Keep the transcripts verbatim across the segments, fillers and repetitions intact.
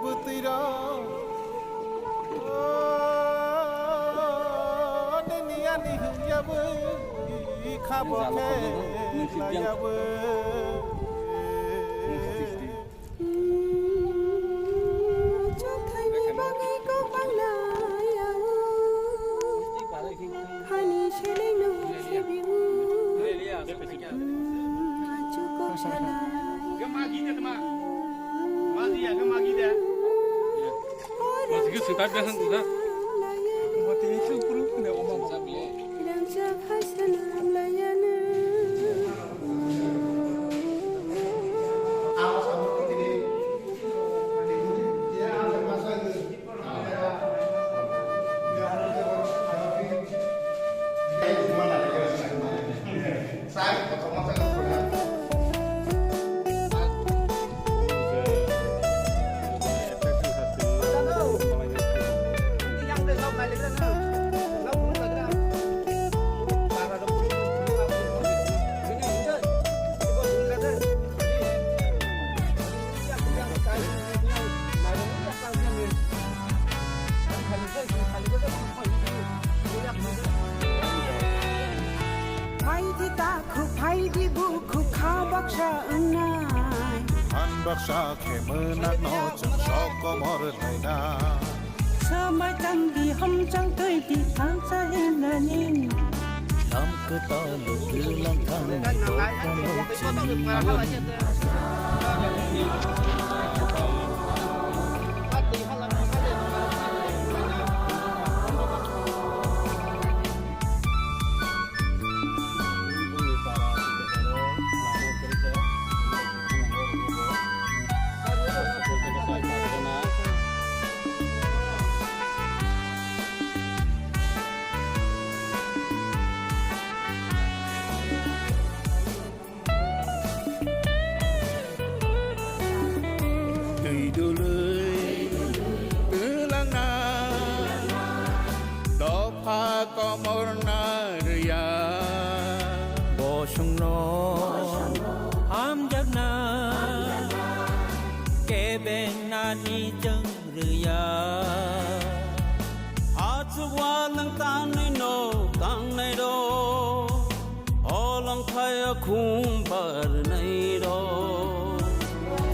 Bwtwirok, o, nini ani hwnyawi khabo khe khlaiyawi. Chwngthangni bagwi kok banglaiya o. Hani selengno sibi o. Achuk kok sanai. Masih ke suka dah, suka. Rangchak hai sanam layano. Phaidi takhuk, phaidi bukhuk, kha baksa wngnai. Phan baksa khe mwnakno chwng sok komor laina. Swmai tangdi, hamchang twidi, thansa himnani. Lam kwtal twlang thangnai dophano chini. Twi dului twlangna dopha komorna rwya. Bosongno hamjakna kebengnani chwng rwya. Achuk walwng tangnai no tangnai rok, o longthai o khum barnai rok.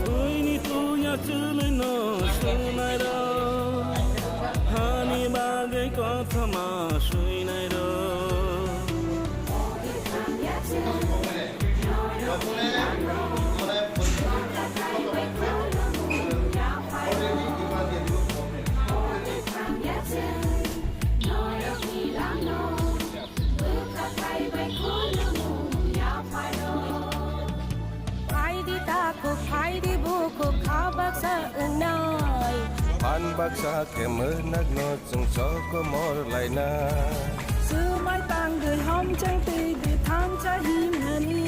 Thwini tuya chwlwino swngnairok, hani bagwi kothoma swinairok. Phaidi takhuk, phaidi bukhuk, kha baksa wngnai. Phan baksa khe mwnakno chwng sok komor laina. Swmai tangdi, hamchang twidi, thansa himnani.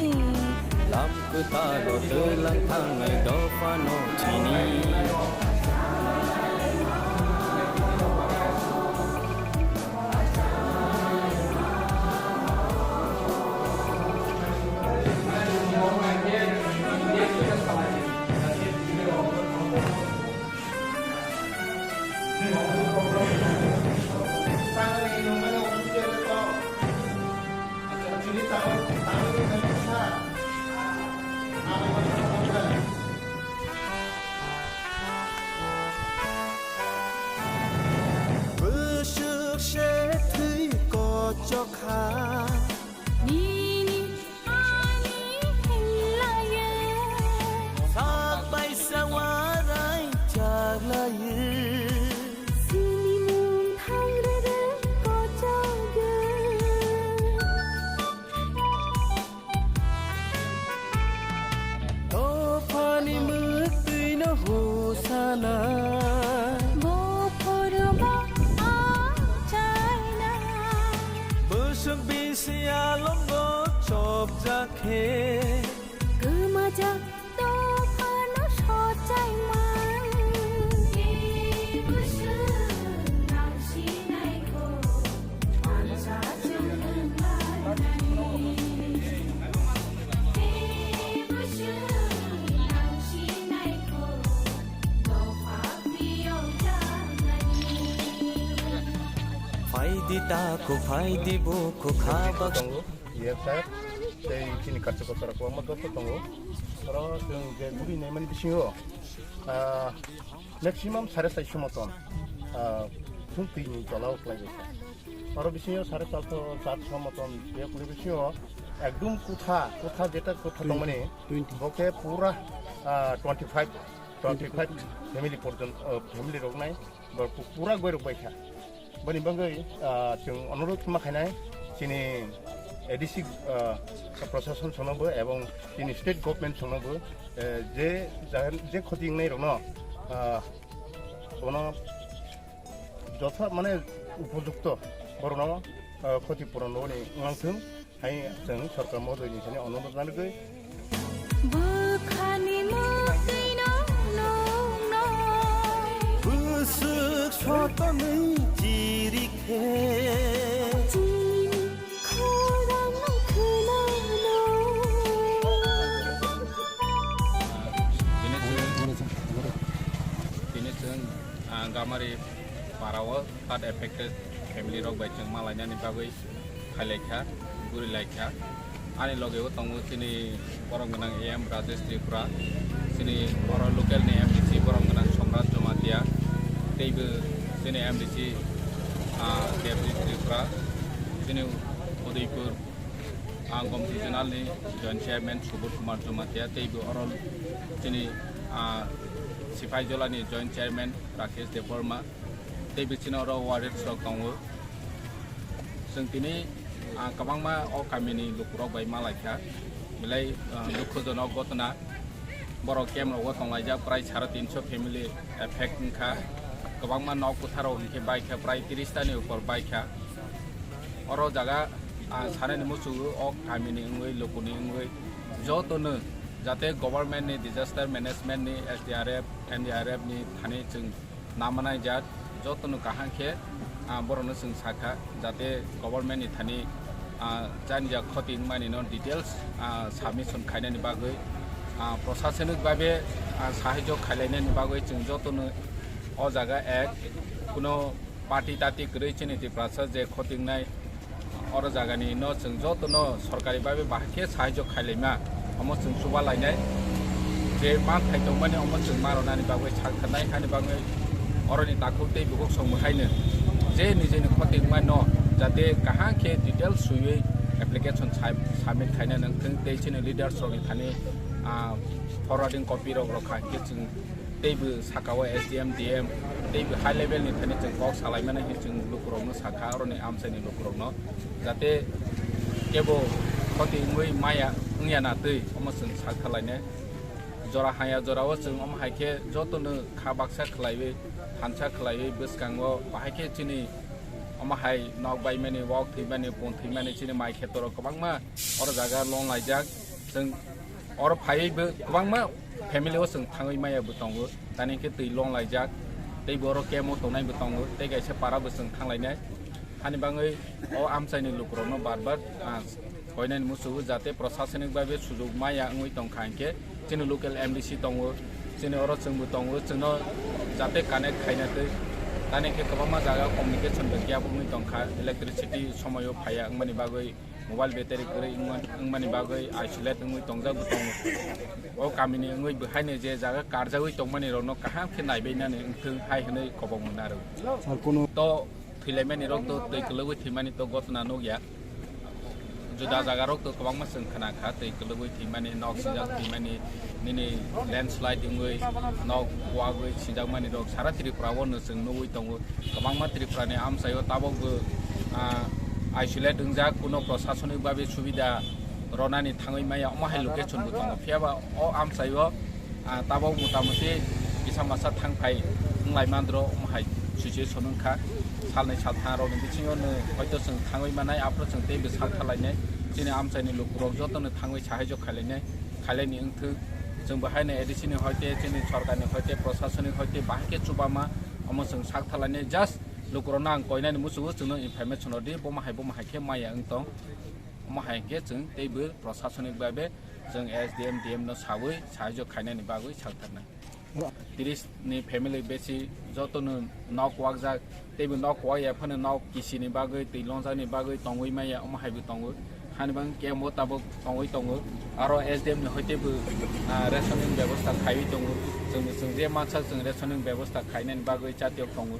Lam kwtal o twlang thangnai dophano chini. Bwswk se thwi kochok kha. Nini ani hinlayo. Sak bai sa warai chaklayo. Sini mung thang re re kochok yo. Dophani mwktwino husana. Buphuru bo achaina. Bwswk bisi alongo chopjak khe. Kwmajak dophano sochaima. Ta kuphai di bo kukha bak. Tongo, E M sir, tei chini karchakor rok kwbangma joto tongo. Oro chwng je guri naimani bisingo, ah, maximum sare chairso moton, ah, chwng twi ni tola o kwlai bai kha. Oro bisingo sare chairso, chairso moton je kwlai bisingo ekdum kutha, kutha jeta kutha tongmani, twenty. Bo khe pura, ah, twenty five, twenty five family porjon, ah, family rok nai, bo pu-, pura goi rok bai kha. Boni bagwi, ah, chwng onurodh ma khainai chini A D C, ah, prosason songnobo ebong chini state government songnobo, eh, je jagan, je khoti wngnai rokno, ah, bono jotha mane upojukto borokno, ah, khoti puron rwni wngthung. Hai chwng sorkar mohdoi ni thani onurodh janagwi. Bwkhani mwktwino nungno. Bwswk sotonwi chiri khe. Chini khorang khwnano. Tini chwng, tini chwng, ah, Gamari para o flood affected family rok bai chwng malainani bagwi phailaikha, gurilaikha. Ani loge o tongo chini borom gwnang A M Rajesh Tripura, chini oro local ni M D C borom gwnang Somrat Jamatia, teibo chini M D C, ah, Devjit Tripura, chini Udaipur, ah, Gomti Zonal ni Joint Chairman Subodh Kumar Jamatia, teibo oro chini, ah, Sipaijola ni Joint Chairman Rakesh Debbarma, tei bisingo oro warriors rok tongo. Chwng tini, ah, kwbangma o kamini lukurok bai malaikha, belai, ah, dukhojonok ghotona. Borok camp rogo tonglaijak, prai sare tinso family affect wngkha. Kwbangma nok kwtharrok hinkhe baikha, prai tris tani upor baikha. Oro jaga, ah, sanani muchungo o kamini wngwi, lukuni wngwi jotono jate government ni disaster management ni S D R F, N D R F ni thani chwng namanai jak jotono kaham khe, ah, borokno chwng sakha, jate government ni thani, ah, chani jak khoti wngmani no details, ah, submission khainani bagwi, ah, prosasonik babe, ah, sahajyo khailainani bagwi chwng jotono o jaga ek kuno party tati kwrwi chini Tiprasa je khoti wngnai, oro jagani no chwng jotono sorkari babe bahai khe sahajyo khailaima, omo chwng chuba lainai. Je manthai tongmani omo chwng ma rwnani bagwi sak tharnai, hani bagwi oroni takhuk tei bukhuk song bwhaino je nijeni khoti wngmano jate kaham khe details swiwi application sa-, submit khaina nangthwng tei chini leaders rokni thani, ah, forwarding copy rok rwkha hinkhe chwng teibo saka o S D M, D M, teibo high level ni thani chwng kok salaimani hinwi chwng lukurokno sakha, oroni amchaini lukurokno, jate kebo khoti wngwi maya wngya na twi, omo chwng sak thalainai. Jora haya jorao chwng omo hai khe jotono kha baksa khlaiwi, thansa khlaiwi, bwskango bahai khe chini omo hai nok baimani, wak thwimani, pon thwimani, chini mai khetorok kwbangma oro jaga lon laijak. Chwng oro phaiwi bo kwbangma family o chwng thangwi maya bo tongo, tani khe twi lon laijak, tei bo oro camp o tongnai bo tongo, tei kaisa para bo chwng thanglainai. Hani bagwi o amchaini lukurokno bar bar, ah, koinani muchungo jate prosasonik babe sujuk maya wngwi tongkha hinkhe chini local M D C tongo, chini oro chwngbo tongo, chwngno jate connect khaina twi. Tani khe kwbangma jaga communication bai khe wngwi tongkha, electricity somoio phaiya wngmani bagwi. Mobile battery kwrwi wngman-, wngmani bagwi isolate wngwi tongjak bo tongo. O kamini wngwi bo haino je jaga karjagwi tongmani rokno kaham khe naibainani wngthwng hai hwnwi kobokno narwk. Sir, kono to thwilaimani rok to twi kwlwgwi thwimani to gotna nukya. Juda jaga rok to kwbangma chwng khna kha, twi kwlwgwi thwimani, nok sijak thwimani, nini landslide wngwi nok wagwi sijakmani rok sara Tripura o no chwng nugwi tongo. Kwbangma Tripura ni amchaio tabok bo, ah, isolate wngjak, kuno prosasonik babe subida ronani thangwi maya, omo hai location bo tongo. Phiya ba o amchaio, ah, tabok mota moti kisa masa thang phai wnglai mandro, omo hai situation wngkha. Salnwi salthang rokni bisingo no hoito chwng thangwi manai, aphuru chwng teibo sal thalainai. Chini amchaini lukurok jotono thangwi sahaijo khailainai, khailaini wngthwk. Chwng bo haino A D C ni hoite, chini sorkarni hoite, prosasonik hoite bahai khe chubama, omo chwng sak thalainai. Just lukurokno ang koinani muchungo chwngno information rwdi, bomo hai bomo hai khe maya wng tong. Omo hai khe chwng teibo prosasonik babe chwng S D M, D M no sawi sahaijo khainani bagwi sak thaknai. Tris ni family besi jotono nok kwakjak, teibo nok kwak ya phano nok kisini bagwi, twi longjakni bagwi tongwi maya, omo haibo tongo. Hani bang camp o tabuk tongwi tongo. Aro S D M ni hoite bo, ah, rationing bebosta khaiwi tongo. Chwng, chwng je mansa chwng rationing bebosta khainani bagwi chatiyok tongo.